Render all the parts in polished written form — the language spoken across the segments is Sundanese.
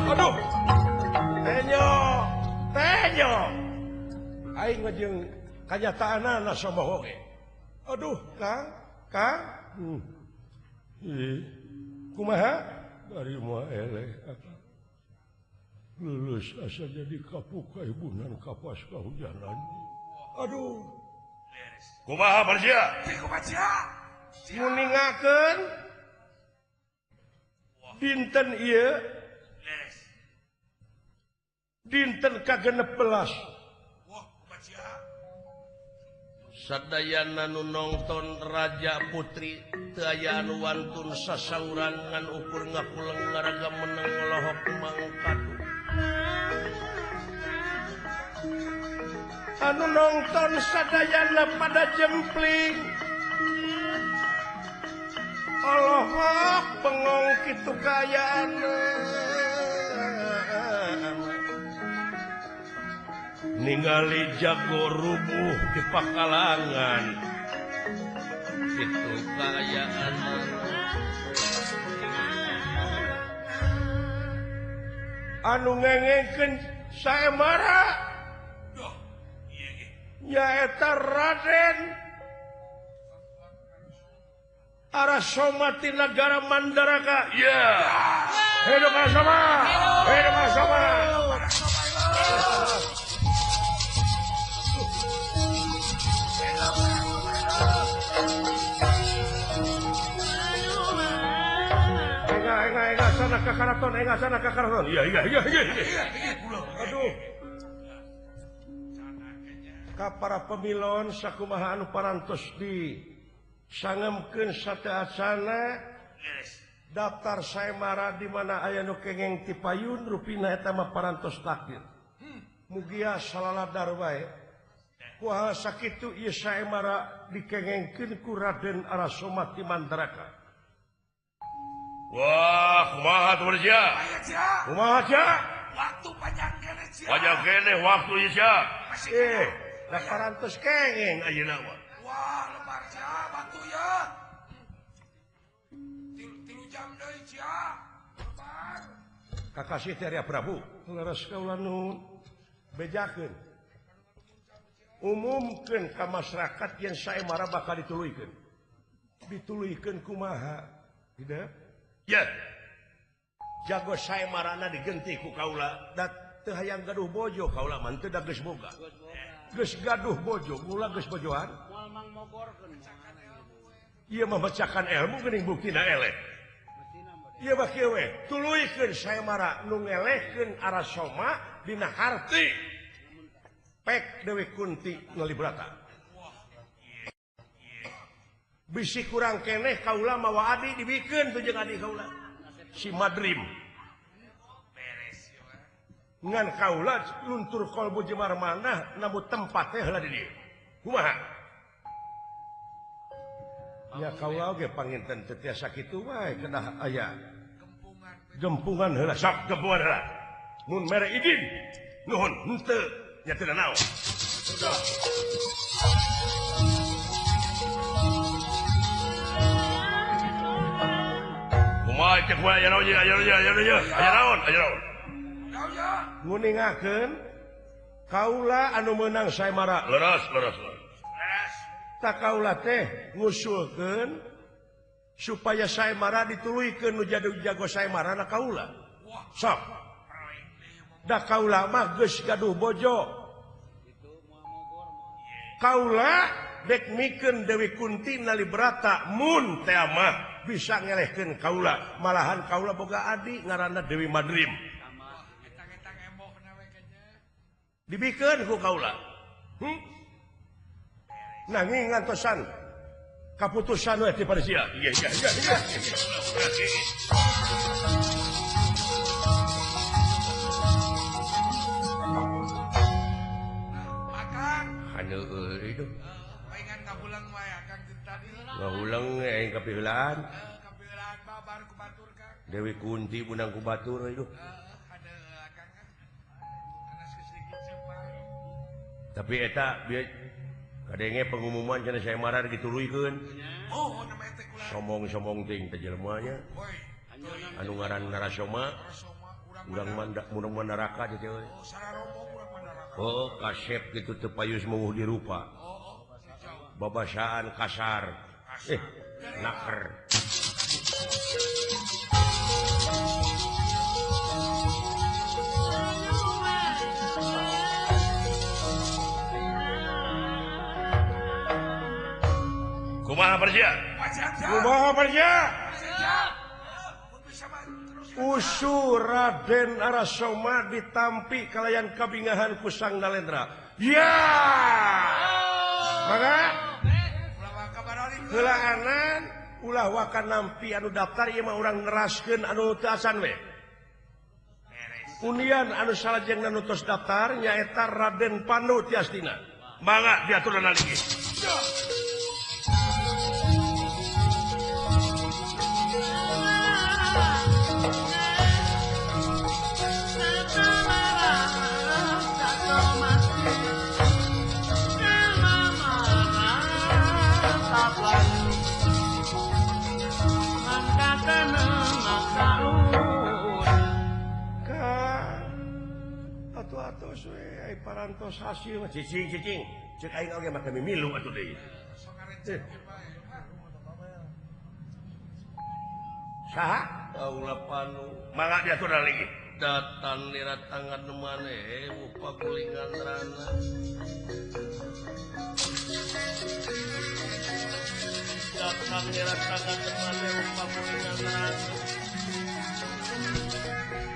Aduh. Tenyo, tenyo. Aing mah jeung kanyataanana sombong oge. Aduh, Kang, Kang. Ih, kumaha? Dari mah eleh akang. Lulus asa jadi kapuk kaibunan kapas kahujanan. Aduh. Kumaha Persia? Kumaha sia? Nguningakeun dinten ieu dinten ka-16. Sadayana nu nongton Raja Putri teu aya anu wantun sasauran ngan ukur ngakuleng ngaraga meneng lohok mangkadu. Anu nongton sadayana pada jempling. Olohok bengong kitu kaayaan. Ningali jago rubuh di pakalangan kitu kaayaan. Anu ngengengkeun saemara nyaeta Raden Arasoma ti nagara Mandaraka. Ya. Hidup Arasoma. Hidup Arasoma. Enga sana ka karaton, enga sana ka karaton. Iya iya iya iya. Aduh. Ka para pemilon sakumaha anu parantos di sangemkeun sateacana daftar saemara di mana aya nu kengeng ti payun rupina eta mah parantos takdir. Mugia salaladar wae. Kuaha sakitu ieu saemara dikengengkeun ku Raden Arasoma ti Mandaraka. Wah, kumaha tuh sia? Kumaha sia? Waktu panjang keneh sia. Panjang keneh waktu ieu sia. Da parantos kengeng ayeuna mah. Wah, lebar sia waktu ya. 3 jam deui sia. Lebar. Kakasih teh Arya Prabu, leres kaula nuhun. Bejakeun. Umumkeun ka masyarakat yen saemara bakal dituluykeun. Dituluykeun kumaha? Tidak? Ya. Jago saemarana digenti ku kaula, da teu hayang gaduh bojo kaula mah teu da geus boga. Geus gaduh bojo, mula geus bojoan. Moal mangmogorkeun. Ieu mah mecakan ilmu geuning buktina eleh. Ieu mah kieu we, tuluykeun saemara nu ngelehkeun Arasoma dina harti. Pek Dewi Kunti Nalibrata. Bisi kurang keneh kaula mawa adi dibikeun tuh jeung adi kaula. Si Madrim. Ngan kaula luntur kolbu jemar manah namu tempat teh heula di dieu. Kumaha? Ya kaula oge panginten teu tiasa kitu wae kedah aya gempungan heula sok gempungan heula. Mun mere idin nuhun henteu nya teu naon. Sudah. Kumaha cek wae aya naon aya naon aya naon aya naon aya naon. Nguningakeun kaula anu meunang saemara. Leres leres leres. Tak kaula teh ngusulkeun supaya saemara dituluykeun nu jadi jago saemara na kaula. Sok. Da kaula mah geus gaduh bojo. Kaula dek mikeun Dewi Kunti Nalibrata mun teh mah bisa ngelehkeun kaula, malahan kaula boga adi ngaranna Dewi Madrim. Dibikeun ku kaula. Nanging ngantosan kaputusan we ti Persia. Iya iya iya iya. Akang. Haneueul itu. Paingan ngahulang wae Akang ti tadi. Ngahulang aing kapiheulaan. Kapiheulaan babar ku batur Kang. Dewi Kunti bunang ku batur itu. Tapi eta kadenge pengumuman cenah saemara dituluykeun. Oh, namanya teh kula. Sombong-sombong ting teh jelema nya. Anu ngaran Narasoma. Narasoma urang Urang manda urang mandaraka teh we. Oh, kasep kitu teu payus meuh dirupa. Babasaan kasar. Naker. Kumaha Persia? Kumaha Persia? Usu Raden Arasoma ditampi kalayan kabingahan ku Sang Nalendra. Ya! Maka heulaanan ulah waka nampi anu daftar ieu mah urang neraskeun anu teu acan we. Unian anu salajengna nu tos daftar nyaeta Raden Pandu Tiastina. Mangga diaturna lagi. Atos we ai parantos hasil cicing cicing cek aing oge make mimilu atuh deui. Saha? Kaula Panu. Mangga diaturna lagi. Datang diratangan maneh rupa gulingan rana. Datang diratangan maneh rupa gulingan rana.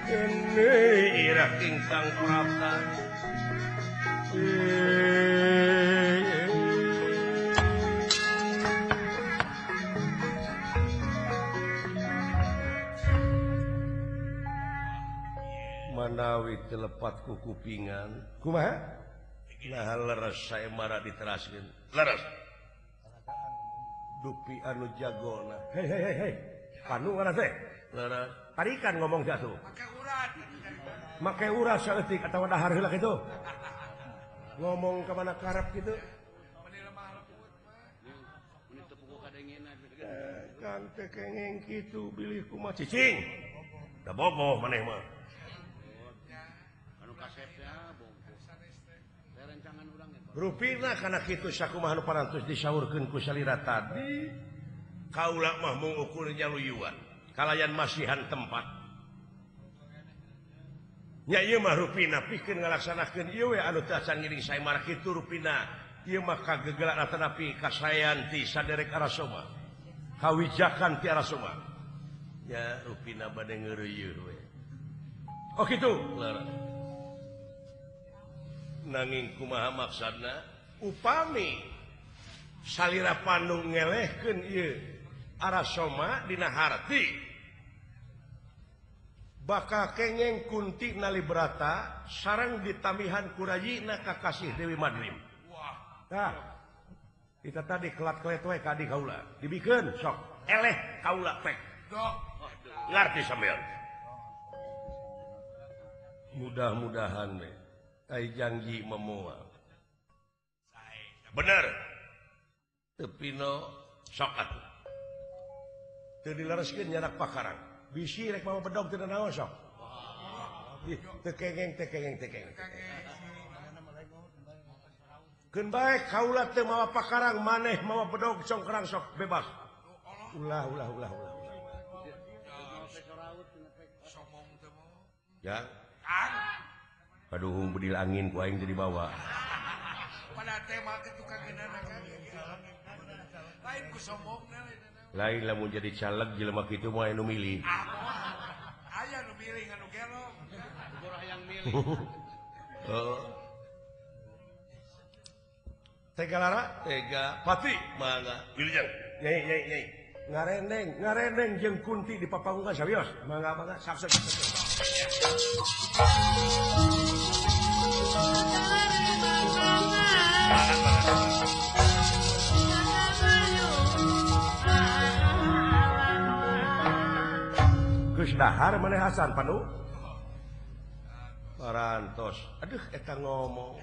Gene irah ingkang prapta. Manawi telepat ku kupingan. Kumaha? Nah leres saya marah diteraskeun. Leres. Dupi anu jagona. Hei hei hei hei. Panu ngaran teh? Leres. Tarikan ngomong jatuh. Make urat. Make urat saeutik atawa dahar heula kitu. Ngomong ka mana karep kitu. Kang teh kengeng kitu bilih kumaha cicing. Da bogoh maneh mah. Anu kasep teh bogoh. Teh rencangan urang eta. Rupina kana kitu sakumaha nu parantos disaurkeun ku salira tadi, kaula mah mung ukur nyaluyuan. Kalayan masihan tempat. Nya ieu mah rupina pikeun ngalaksanakeun ieu we anu teu acan ngiring saemara kitu rupina. Ieu mah kagegelan atanapi kasaean ti saderek Arasoma. Kawijakan ti Arasoma. Ya rupina bade ngeureuyeuh we. Oh kitu. Nanging kumaha maksudna? Upami salira Pandu ngelehkeun ieu Arasoma dina harti bakal kengeng Kunti Nalibrata sareng ditamihan kurayina kakasih Dewi Madrim. Wah. Nah, kita tadi kelat-kelet we ka adik kaula. Dibikeun sok eleh kaula pek. Dok. Ngarti sampean. Mudah-mudahan we ai janji memoal. Bener. Teu pino sok atuh. Teu dilereskeun nyarak pakarang. Bisi rek mawa bedog teu naon sok. Ih, teu kengeng teu kengeng teu kengeng. Keun bae kaula teu mawa pakarang maneh mawa bedog congkrang sok bebas. Ulah ulah ulah ulah. Ya. Aduh bedil angin ku aing teu dibawa. Pada tema ke tukang geunana kan. Lain ku sombongna. Lain lamun jadi caleg jelema kitu mah anu milih. Aya nu milih anu gelo. Urang yang milih. Heeh. Tega Lara, tega Pati, mangga. Wilujeng. Nyai nyai nyai. Ngarendeng, ngarendeng jeung Kunti di papanggungan sawios. Mangga mangga sok sok. Geus dahar maneh Hasan Pandu? Parantos. Aduh eta ngomong.